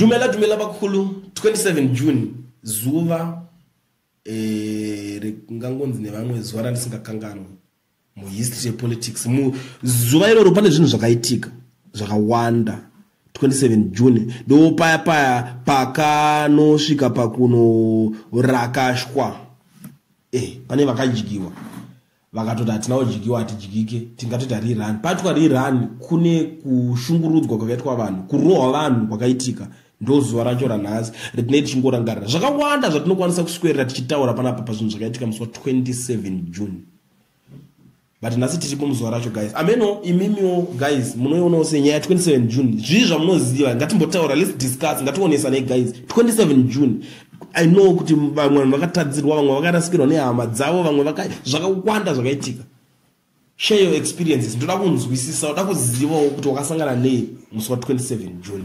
Dumela, dumela vakulu. 27 June, zuva ringangonzi nevamwe zuva randisingakanganwi muhistory yepolitics. Muzuva iroro pane zvinhu zvakaitika zvakawanda. 27 June ndo paya paya pakanosvika pakunorakashwa. Pane vakadyiwa, vakatoti hatina kudyiwa, hatidyike, tingatoita rerun. Paitwa rerun, kune kushungurudzwa kwakaitwa vanhu, kurohwa vanhu kwakaitika. Ndo zuva racho ranhasi retinei tichingorangarira zvakawanda zvatinokwanisa kuswerera tichitaura panapa pazvinhu zvakaitika musi wa27 June. But nhasi tiripo muzuva racho, guys. Ameno imimiwo, guys, munoionawo senyaya ya27 June? Zvii zvamunoziva? Ngatimbotaura, let's discuss, ngationesanei, guys. 27 June, I know kuti vamwe vanhu vakatadzirwa, vamwe vakarasikirwa nehama dzavo, vamwe zvakawanda zvakaitika. Share your experiences. Ndoda kunzwisisa, ndoda kuzivawo kuti wakasangana nei musi wa27 June.